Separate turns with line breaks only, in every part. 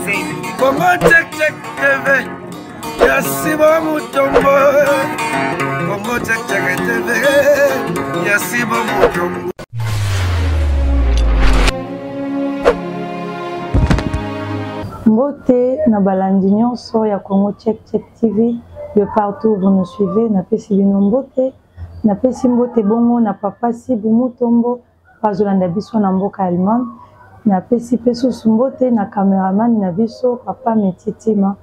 Congo Check Check TV ya Sibo Mutombo. Congo Check Check TV ya Sibo Mutombo.
Mbote na balandi nyonso ya Congo Check Check TV de partout vous nous suivez, napesi bino mbote, napesi mbote bongo na papa Sibu Mutombo bazolanda biso na mboka Allemagne, napesi pe susu mbote na cameraman na biso papa Metitima,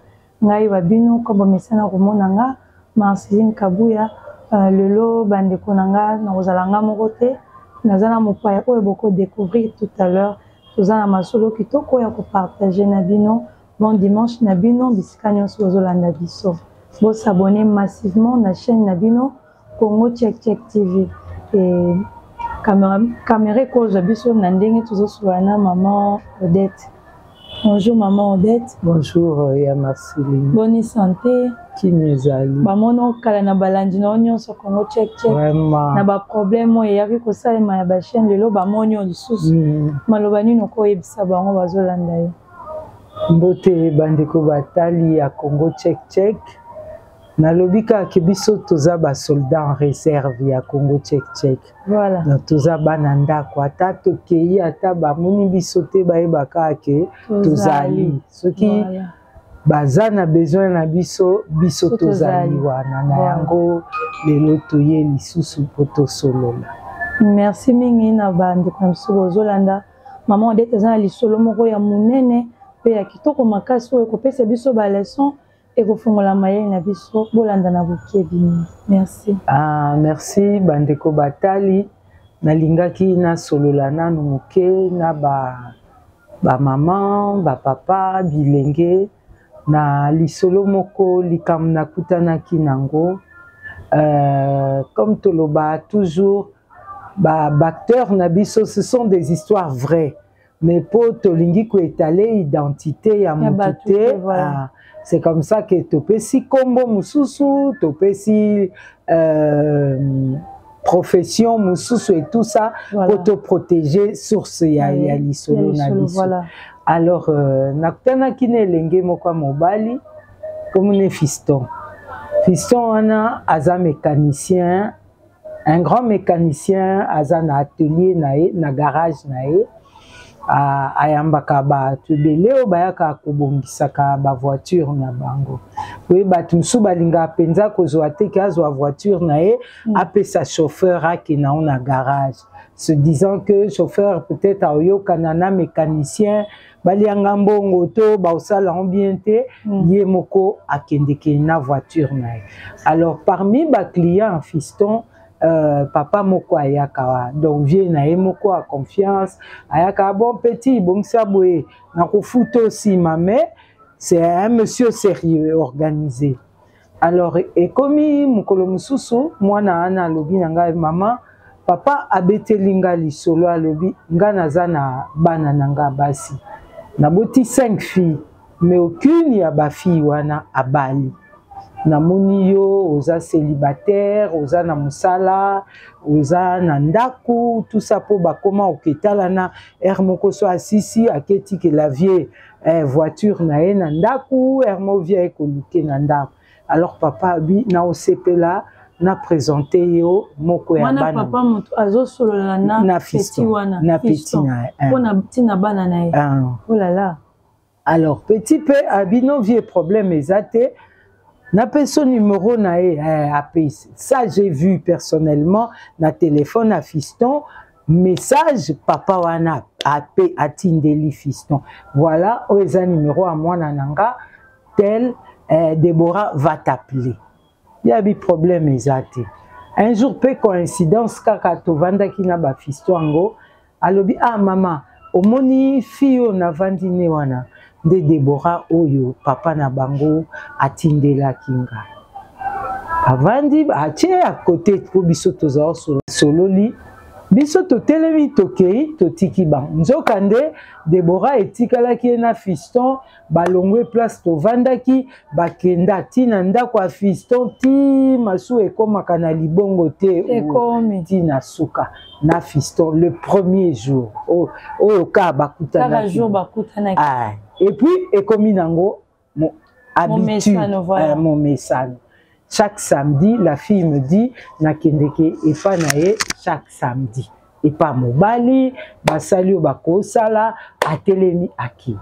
ngai wa bino kombo mesana komona nga Marceline Kabuya. Lelo bandeko na nga nakozala nga moko te, naza na mopaya oyo boko découvrir tout à l'heure. Toza na masolo kitoko ya kopartage na bino. Bon dimanche na bino bisika nyonso bozolanda biso. Bo s'abonner massivement na chaîne na bino Congo Check Check TV. Et caméra caméra ekozwa biso na ndenge tozosolola na maman Odette. Bonjour maman Odette.
Bonjour ya Marceline.
Bonne santé.
Kimia ezali.
Bamono kala na balandi na nyonso Congo Check Check.
Vraiment.
Na ba problème oyo eyaki kosalema ya ba chaîne lelo bamoni oyo lisusu. Maloba nini okoyebisa bango bazolanda yo?
Mbote bandeko batali ya Congo Check Check. Nalobi kaka ke biso toza ba soldats en réserve ya Congo Check Check.
Voilà.
Donc toza bana ndako, ata tokei ata bamoni biso te bayeba kaka ke tozali. Soki
Voilà.
baza na besoin na biso, biso
So
tozali
tozali.
wana. Na
Voilà.
yango lelo toye lisusu po tosolola.
Merci mingi na bandeko na biso bozolanda. Maman Odette aza na lisolo moko ya monene pe ya kitoko makasi oyo ekopesa biso ba leçon ekofongola mayele na biso. Bolanda na bokebi mingi. Merci.
Ah, merci bandeko batali. Nalingaki nasolola nanu moke na ba maman, ba papa, bilenge na lisolo moko likambo nakutanaki nango. Comme toloba toujours ba acteurs na biso, ce sont des histoires vraies, mais po tolingi koétaler identité ya
Ya
motu
bato
te,
te, voilà.
Ah, c'est comme ça que topesi kombo mosusu, topesi profession mosusu et tout ça,
Voilà.
po toprotéger source ya lisolo
Ya
na
lisolo,
biso.
voilà.
Alors, nakutanaki na elenge moko ya mobali komone Fiston. Fiston wana aza mécanicien, un grand mécanicien, aza na atelier na ye, na garage na ye. Ayambaka bato ebele oyo bayaka kobongisaka ba voiture na bango. Oye bato mosusu balingaka mpenza kozwa te ke azwa voiture na ye, apesa chauffeur akende yango na garage, se disant que chauffeur peut-être aoyokana na mécanicien, balianga mbongo to baosala yango bien te, ye moko akendeke na voiture na ye. Alors parmi ba client Fiston, papa moko ayaka wa, donc vieux na ye moko ya confiance ayaka, bon petit bongisa boye nakofuta nsima, mais c'est un monsieur sérieux, organisé. Alors ekomi mokolo mosusu mwana wana alobi na ngai, mama, papa abeteli nga lisolo, alobi nga naza na bana na nga basi, naboti 5 filles, mais aucune ya ba fille wana abali. Namoni yo oza célibataire, oza na mosala, oza na ndako, tout ça, po bakoma oketala na heure moko so asisi aketikela vie, voiture na ye na ndako, heure moko vie ekoluke na ndako. Alors papa abi na osepela na présenter yo moko ya
Wana
bana.
Papa moto azosolola na
Na
petit
fiston,
wana,
na petit
fiston.
na ye, hein.
Mpona ntina bana na ye.
Ah.
Oh là là.
Alors petit pe abi non vieux problème eza te, napesi numéro na ye, apesi. Ça j'ai vu personnellement na téléphone à fiston, message papa wana ape atindeli fiston, voilà oyo eza numéro ya mwana na nga tel, Déborah va t'appeler. Yabi problème eza te. Un jour pe coïncidence kaka tovandaki na ba fiston yango, alobi ah mama omoni fille oyo navandi ne wana nde Déborah oyo papa na bango atindelaki nga. Avandi atie à côté po biso tozala sololi. Biso totelemi, tokei, totiki bango. Nzokande Debora etikalaki ye na Fiston, balongwe place tovandaki, bakenda ti na ndako ya Fiston, ti masuwa ekomaka na libongo te,
ekomi
ti na suka na Fiston le premier jour oyo kaka bakutanaki.
Jour bakutanaki.
Ah, et puis ekomi nango mo habitude,
voilà.
Momesano. Chaque samedi, la fille me dit nakendeke epa na ye chaque samedi epa mobali, basali oyo bakosala, atelemi aki.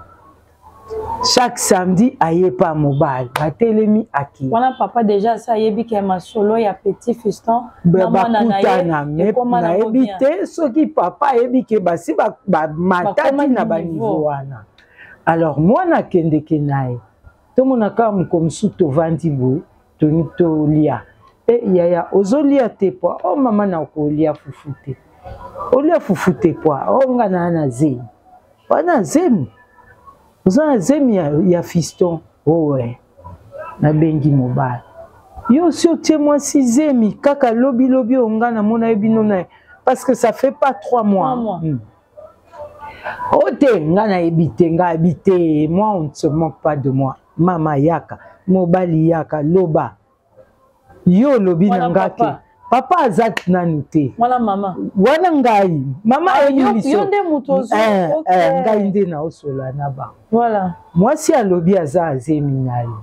Chaque samedi aye pa mobali, batelemi aki.
Wana papa déjà asa ayebi ke masolo ya petit Fiston na mwana na ye
bakutana, me
ekoma nango
nayebi
bien.
te soki papa ayebi ke basi bamataki
Bakomaki
na
niveau.
Baniveau wana. Alors mwana akendeke na ye, tomona kaka moko mosusu tovandi boye, tolingi tolia. E yaya, ozolia te pwa o mama na kolia fufu te, olia fufu te pwa o nga na na zemi wana, zemi oza na zemi ya Fiston. Owe nabengi mobali, yo osi otie mwasi zemi kaka lobilobi oyo nga namona ye bino na ye, parce que ça fait pas 3 mois.
3 mois.
O te, nga nayebi te, nga yebi te. Moi, on ne se moque pas de moi. Mama yaka, mobali yaka, loba yo olobi na
Wana
nga ke
papa.
Papa aza nanu te.
Wana mama.
Wana ngai mama.
Ah,
ayebi biso.
Yo nde moto
Eh, eh, ngai nde naosola na bango. Mwasi alobi aza azemi na yo.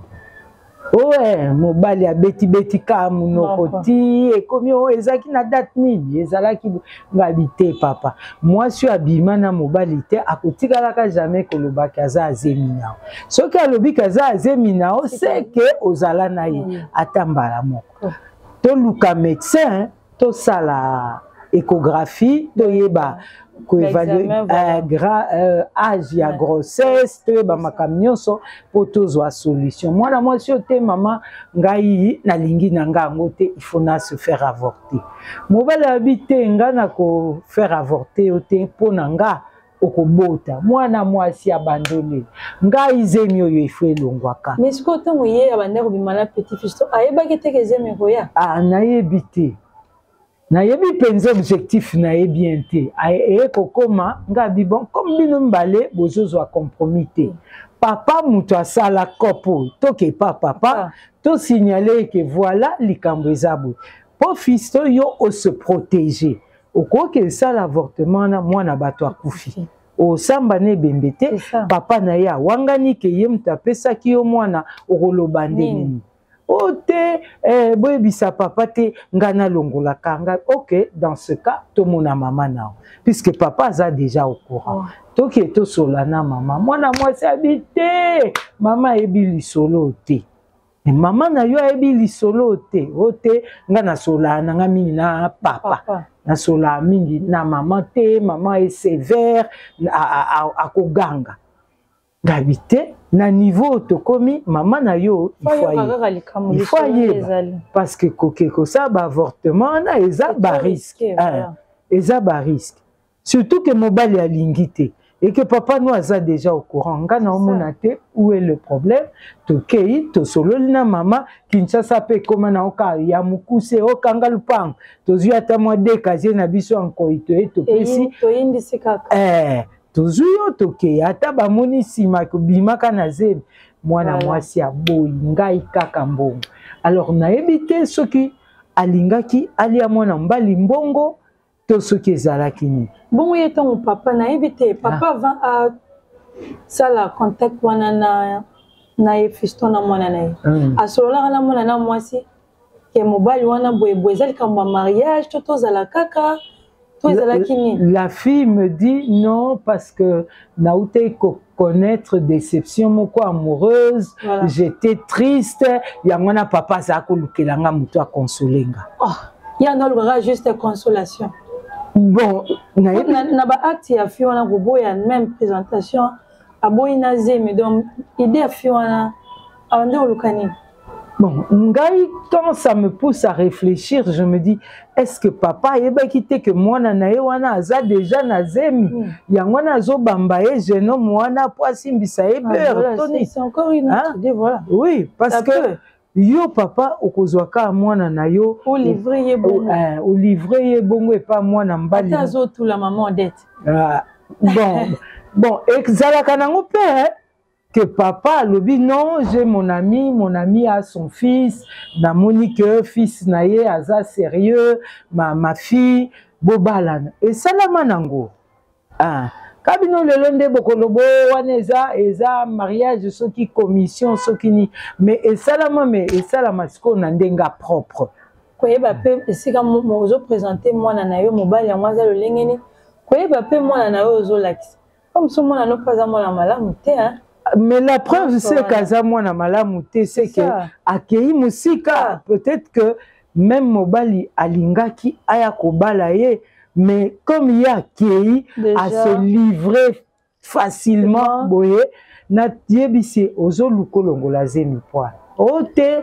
Owe mobali abetibeti kaka monoko
Moko.
ti ekomi oyo ezalaki na date nini ezalaki ngabi te. Papa, mwasi oyo abima na mobali te akotikalaka jamais kolobaki aza azemi na yo. Soki alobiki aza azemi na yo, seke ozala na ye ata mbala moko. Toluka médecin, tosala échographie, toyeba koévaluer
L'examen, voilà.
âge ya grossesse, toyeba makambo nyonso mpo tozwa solution. Mwana mwasi oyo te, mama, ngai nalingi na ngai yango te, il faut na se faire avorter. Mobali abi te, ngai na kofaire avorter yo te, mpo na nga okobota. Mwana mwasi abandoli ngai, zemi oyo ifo elongwaka.
Mais sikoyo ntango ye abandaki kobima na petit Fiston, ayebaki te ke zemi ekoya?
Ah, nayebi te, nayebi mpenza objectif na ye bien te. Eye kokóma ngabi, bon, comme bino mibale bozozwa compromis te, papa moto asala kopo, tokepa papa, tosignale ke voilà, likambo eza boye, mpo Fiston yo ose protéger, okoki esala avortement wana, mwana bato akufi, osamba na ebembe te.
C'est ça.
Papa na ye awangani ke ye moto apesaki yo mwana, okoloba nde
Nini?
Nini o te, boyebisa papa te, ngai nalongolaka ngai. Ok, dans ce cas tomona mama nao, puisque papa aza déjà au courant. Toke tosola na mama. Mwana mwasi abi te, mama ayebi lisolo te. Me mama na yo ayebi lisolo te? O te, ngai nasolaa na ngai mingi na papa,
Papa.
Nasolaa mingi na mama te, mama est sévère, akoganga. Ngabi te, na niveau oyo tokomi, mama na yo il faut
Oyoka
ayeba.
kaka likambo
Il faut
lisolo
ayeba.
ezali.
Parce que koke kosala baavortement wana eza
C'est trop
barisque.
risqué, voilà.
Eza barisque, surtout ke mobali alingi te et que papa no aza déjà au courant. Nga na omona te où est le problème. Tokei, tosololi na mama. Kinshasa mpe ekóma na oka ya mokuse, okanga lupango, tozwi ata mwa de casier na biso ya nkoi, toye topesi.
Toyindisi kaka.
Tozwi yo, tokei, ata bamoni nsima kobimaka na zemi. Mwana mwasi aboyi, ngai kaka mbongo. Alors nayebi te soki alingaki alia mwana mobali mbongo to soki ezalaki nini.
Bongo ye ntango papa, nayebi te, papa avant asala contact wana na ye Fiston na mwana na ye, asololaka na mwana na mwasi ke mobali wana boyeboye, eza likambo ya mariage to tozala kaka to ezalaki nini?
La fille me dit non, parce que nauti connaître déception moko amoureuse. J'étais triste, yango wana papa azala kolukela nga moto akonsole nga.
Oh, ye ando alukaka juste consolation.
Bon, nayebi
Na baacte ya fille wana, koboya même présentation, aboyi na zemi, donc idée ya fille wana abandi koluka nini?
Bon, ngai, quand ça me pousse à réfléchir, je me dis, est-ce que papa ayebaki te que mwana na ye wana aza déjà na zemi? Yango wana azobamba ye jeune homme wana po asimbisa ye
Ah,
beurre
voilà,
to nini?
C'est encore une autre
Hein?
idée, voilà.
Oui, parce
Ça
que
peut.
Yo papa, okozwa kaka mwana na yo,
olivre ye bongo.
Olivre ye bongo epa mwana mobali.
Ata azotula, mama Odette.
Ah, bon, ezalaka nango mpe que papa alobi: "Non, j'ai mon ami, mon ami a son fils, namoni que fils na ye aza sérieux, ma fille, bobalana." Esalama nango. Ah. Kabino lelo nde bokolobo wana eza mariage soki commission soki nini, mais esalama, mais esalama sikoyo na ndenge propre.
Koyeba mpe esika ozoprésente mwana na yo mobali yango aza lolenge nini, koyeba mpe mwana na yo ozolakisa mosu, mwana no mpe aza mwana malamu te.
Mais la preuve, c'est qu'aza mwana malamu te, c'est que akei mosika. Peut-être que même mobali alingaki aya kobala ye, mais comme ye akei ase livrer facilement boye, nayebisi ozoluka olongola zemi poile o te.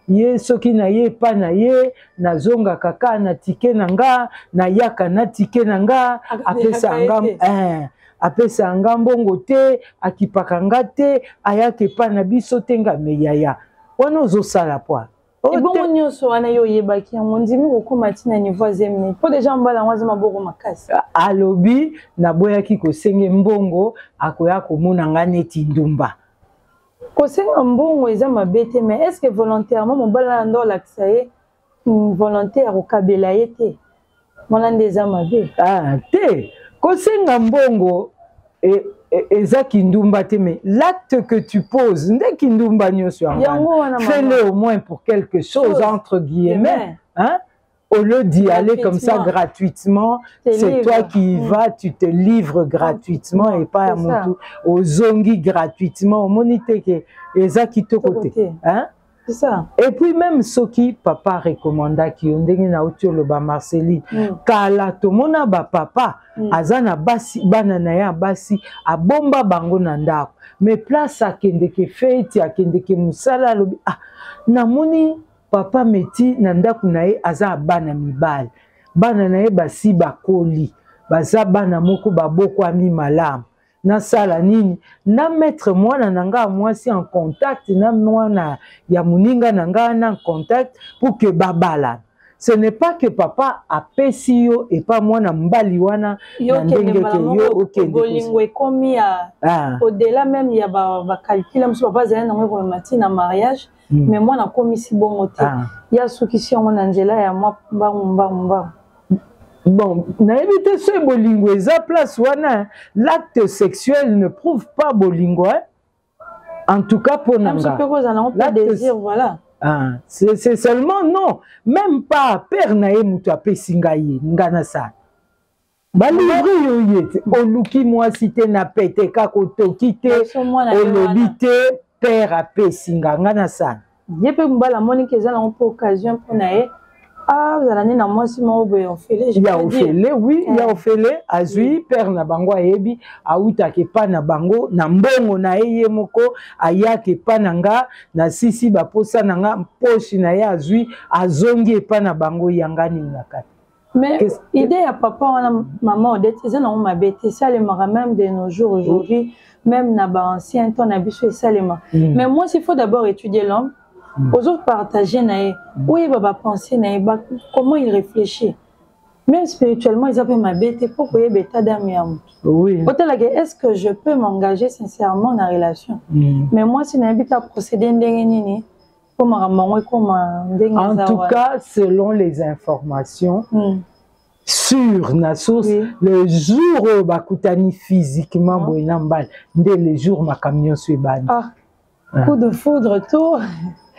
Ye soki na ye epa na ye, nazongaka kaka na ticket na nga, nayaka na ticket na nga, apesa nga apesa nga mbongo te, akipaka nga te, ayaka epa na biso te. Nga me yaya wana ozosala poi.
Ebongo nyonso wana yo oyebaki yango, ndimi kokóma ntina niveau azemine mpo déjà mobali yango aza maboko makasi.
Alobi naboyaki kosenge mbongo, akoya komona nga neti ndumba.
Kosenga mbongo eza mabe te, mais est ce que volontairement mobali wana nde olakisa ye volonté ya kokabela ye te, wana nde eza mabe.
Ah, te, kosenga mbongo eza kindumba te, mais l'acte que tu poses nde kindumba nyonso.
Yango wana.
Fais-le au moins pour quelque chose, entre guillemets, hein? Au lieu d'y aller comme ça gratuitement, c'est toi qui y vas, tu te livres gratuitement et pas à moto, ozongi gratuitement, omoni te ke eza kitoko te, hein?
C'est ça.
Et puis même soki papa recommandaki yo, ndenge nauti oloba, Marceline, kala tomona bapapa aza na basi, bana na ye ya basi abomba bango na ndako, mais place akendeke feti, akendeke mosala, alobi: "Ah, namoni papa meti na ndako na ye aza na bana mibali, bana na ye basi bakoli, baza bana moko babokwami malamu, nasala nini? Na mettre mwana na ngai ya mwasi en contact na mwana ya moninga na ngai na contact pour que babalana." Ce n'est pas que papa apesi yo epa mwana mobali wana
na ndenge ke yo okende. Bolingo ekomi ya au-delà même ya bacalcul mosusu papa azali nango, ekomema ntina mariage, mais mwana akomisi bongo te. Ye asukisi yango na nzela ya mwa mbangu mbangu mbangu.
Bon, nayebi te so bolingo eza place wana. L'acte sexuel ne prouve pas bolingo, hein? En tout cas mpo na
nga désir, voilà.
Ah, c'est seulement, non, même pas père na ye moto apesi ngai ye, nga nasala balivre yo ye te. Oluki mwasi te na pete kaka, otoki te, olobi te père apesi nga, nga nasala.
Ye mpe mobali amoniki eza nango mpe occasion mpo na ye azala nde na mwasi moko boye ofele.
Ya ofele, oui, ya ofele. Azwi père na bango, ayebi awutaka epa na bango na mbongo na ye, ye moko ayaka epa na nga, nasisi baposa na nga, poche na ye azwi, azongi epa na bango, yanga nini na kati?
Mais idée ya papa wana, mama Odette, eza nango mabe te, esalemaka même de nos jours aujourd'hui, même na baancien temps na biso esalema. Mais moi, il faut d'abord étudier l'homme ozopartage na ye, oyeba bapensée na ye, comment il réfléchit, même spirituellement. Eza mpe mabe te mpo koyeba état d'âme ya motu, otalaka est ce que je peux m'engager sincèrement na relation. Mais mwasi nayebi ta procédé ndenge nini mpo makambo yango ekóma ndenge.
En tout cas, selon les informations sur na source, le jour oyo bakutani physiquement boye na mobali, nde le jour makambo nyonso ebandi.
Ah. Coup de foudre tout.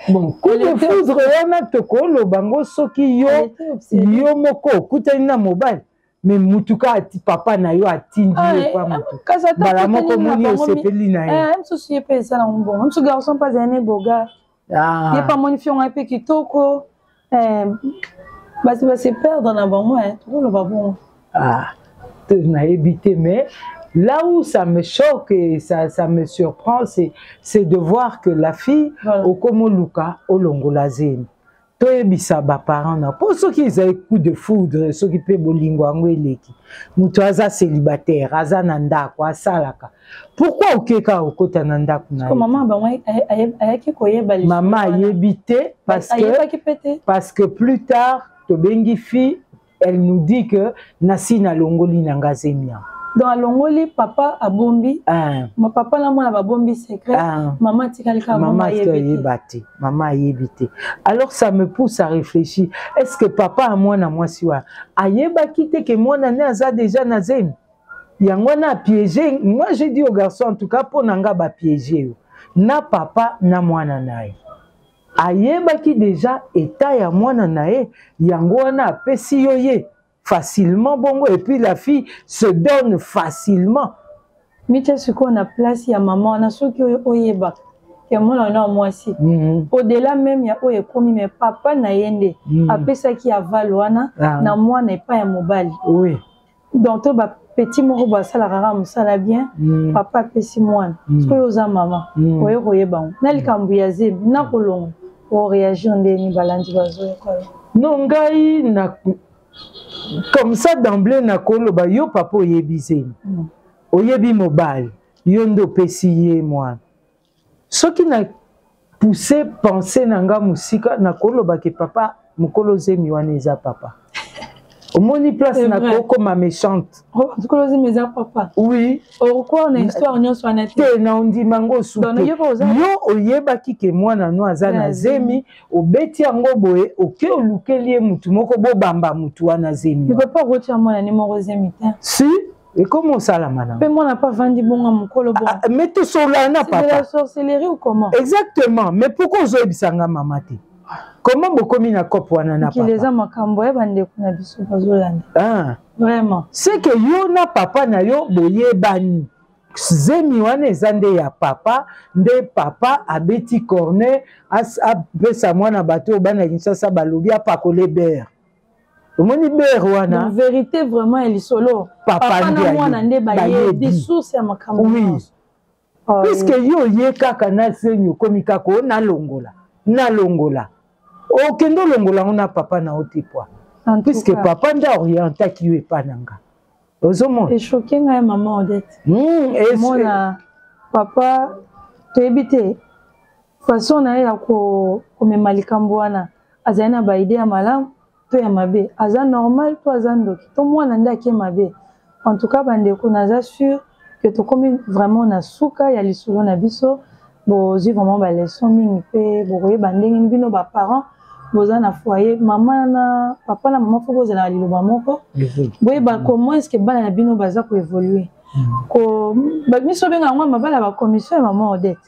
Bon, coup de foudre wana tokoloba ngo soki yo moko okutani na mobali, mais mutuka ati papa na yo atindi yo epa motu, mbala moko omoni osepeli na
ye. Mosusu ye mpe esalango bongo, mosusu garçon mpe azali ne boga, ye mpe amoni fiongo ye mpe kitoko, basi base perdre na bango, tokoloba bongo.
Ah, nayebi te, mais là où ça me choque et ça me surprend, c'est de voir que la fille, voilà, okomoluka olongola zemi. Toyebisa baparent na mpo soki ezali coup de foudre, soki mpe bolingo yango eleki, moto aza célibataire, aza na ndako, asalaka, pourquoi okeka okota na ndako na ye?
Mama bango ayaki koyeba?
Mama ayebi te, parce que plus tard tobengi fille, elle nous dit que nasi nalongoli na nga zemi yango.
Donc alongoli, papa abombi.
Ah.
Ma papa na mwana babombi secret.
Ah.
Mama atikali kaka.
Mama ayeba te, mama ayebi te. Alors ça me pousse à réfléchir: est ce que papa ya mwana mwasi wana ayebaki te ke mwana ne aza déjà na zemi? Yango wana apiéger. Moi, j'ai dit au garçon, en tout cas mpo na nga, bapiéger yo na papa na mwana na ye. Ayebaki déjà état ya mwana na ye, yango wana apesi yo ye facilement bongo, et puis la fille se donne facilement.
Mitia sikoyo na place ya mama wana. Soki oyebaka ya mwana wana ya mwasi, au-delà même ya oyo ekomi, mais papa na ye nde apesaki aval wana na mwana epai ya mobali. Donc to bapetit moko basalaka kaka mosala bien, papa apesi mwana. Soki oyo oza mama, oye koyeba ngo na likambo ya zemi na kolongo, oréagir ndeni? Balandi bazoyoka yo.
Non, ngai na comme ça d'emblée nakoloba: yo papa oyebi zemi, oyebi mobali, yo nde opesi ye mwana. Soki na pousse pensée na nga mosika, nakolobaki papa mokolo zemi wana eza papa. Omoni place nakokoma méchante.
Mokolo zemi eza papa?
Oui.
Okroire na histoire nyonso wana te?
Te, na ondima ngo su te. Yo oyebaki ke mwana no aza na zemi, obeti yango boye, oke olukeli ye mutu moko, bobamba mutu wana zemi.
Papa okotia mwana ne moko zemi te.
Si, ekomi osalama na
mpe mwana mpe avandi bonga mokolo.
Bon, ah, mais tosolana na papa.
C'est de la sorcellerie ou comment?
Exactement. Mais pourquoi ozoyebisanga mama te? Comment bokomi na kope wana na
papa? Eza makambo ya bandeko na biso bazolanda.
Ah.
Vraiment.
C'est que yo na papa na yo boyebani, zemi wana eza nde ya papa, nde papa abeti corner, apesa mwana. Bato oyo bana Kinshasa balobi apakole beurre. Omoni beurre wana?
Vérité vraiment ya lisolo.
Papa
na mwana nde bayebi source ya makambo.
Oui, puisque yo oye kaka na zemi, okomi kaka o nalongola, nalongola, okende olongola yango na papa na yo te poi puisque papa nde aorientaki yo epa na nga, ozomona.
Echoquer ngai, mama Odette. Mona papa, toyebi te façon na ye ya komema likambo wana, azali na baidées ya malamu to ya mabe, aza normal to aza ndoki to mwana nde ake mabe. En tout cas, bandeko, naza sûr que tokomi vraiment na suka ya lisolo na biso. Bozwi vraiment baleçon mingi mpe bokoyeba ndenge bino baparent boza na foyer, mama na papa na mama, faut bozala na liloba moko, boyeba comment est ce que bana na bino baza koévoluer. Miso obenga yango mabala, bacommission ya mama Odette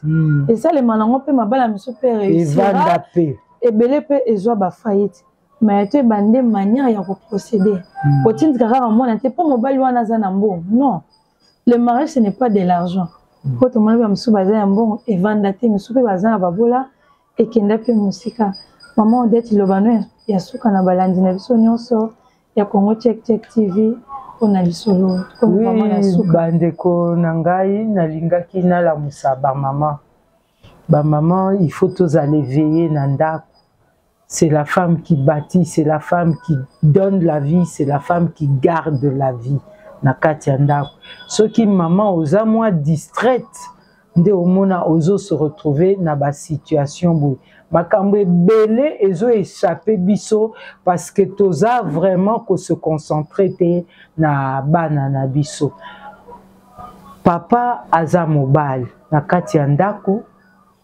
esalema nango mpe mabala miso mpe
réussir
ebele mpe ezwa bafaillite, mais toyeba nde manière ya koprocéder. Kotindika kaka mwana te mpo mobali wana aza na mbongo, non, le mariage, ce n'est pas de l'argent. Po tomoni bamosusu baza ya mbongo, evanda te, mosusu mpe baza na babola, ekenda mpe mosika. Mama Odette, liloba no ya suka na balandi na biso nyonso ya Congo Check Check TV mpona lisolo.
Oui, bandeko na ngai, nalingaki nalamusa bamama. Bamama, il faut tozala éveillé na ndako. C'est la femme qui bâtit, c'est la femme qui donne la vie, c'est la femme qui garde la vie na kati ya ndako. Soki mama oza mwa distraite, nde omona ozo se retrouver na basituation boye. Makambo ebele ezoéchappe biso parce que toza vraiment kose concentrer te na bana na biso. Papa aza mobali na kati ya ndako.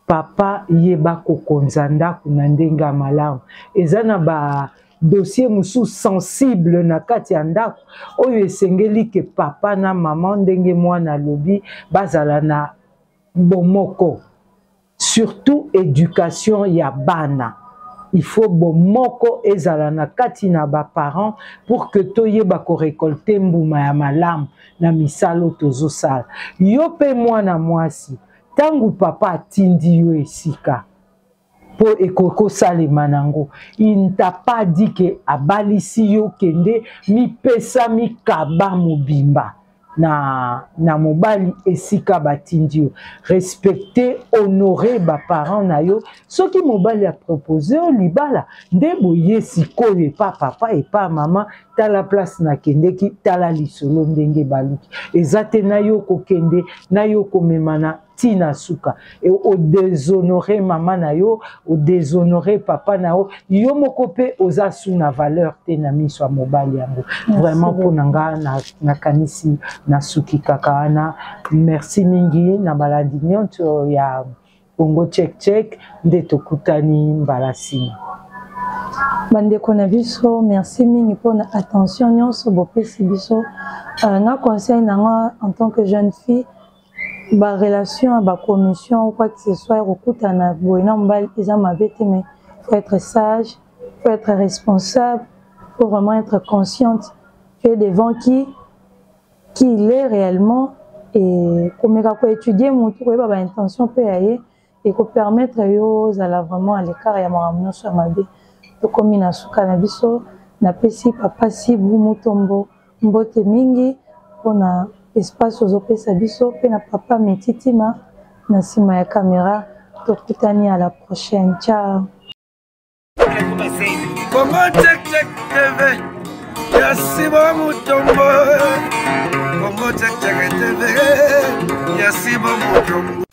Papa, yeba kokonza ndako na ndenge ya malamu. Eza na ba dossier mosusu sensible na kati ya ndako oyo esengeli ke papa na mama, ndenge mwana alobi, bazala na bomoko, surtout éducation ya bana. Il faut bomoko ezala na kati na baparent pour que toyeba korécolter mbuma ya malamu na misala oyo tozosala. Yo mpe mwana mwasi, ntango papa atindi yo esika mpo ekoki kosalema nango, il ne t'a pas dit ke abalisi yo, kende mipesa mikaba mobimba. na, na mobali esika batindi yo. Respecte, honore baparent na yo. Soki mobali apropose yo libala, nde boye sikoyo epa papa epa mama, tala place nakendeki, tala lisolo ndenge baluki. Eza te na yo kokende na yo komemana ntina suka, e odeshonore mama na yo, odeshonore papa na yo, yo moko mpe oza su na valeur te na miso ya mobali yango. Vraiment mpo na nga nakanisi nasuki kaka wana. Merci mingi na balandi nyonso ya Congo Check Check, nde tokutani mbala nsima.
Bandeko na biso, merci mingi mpona attention nyonso bopesi biso. Nga conseil na nga en tant que jeune fille, barelation ya bacommission ou quoi que ce soit, kokutana boye na mobali eza mabe te, mais faut être sage, faut être responsable, faut vraiment être consciente tu es devant qui il est réellement, et komeka koétudier motu, koyeba baintention mpe ya ye, ekopermettre yo ozala vraiment à l'écart ya makambo nyonso ya mabe. Tokomi na suka na biso. Napesi papa Sibu Mutombo mbote mingi mpona espace ozopesa biso, mpe na papa Metitima na nsima ya caméra. Tokutani à la prochaine, ciao.
Congo Check Check TV ya Simon Mutombo. Congo Check Check TV ya Simon Mutombo.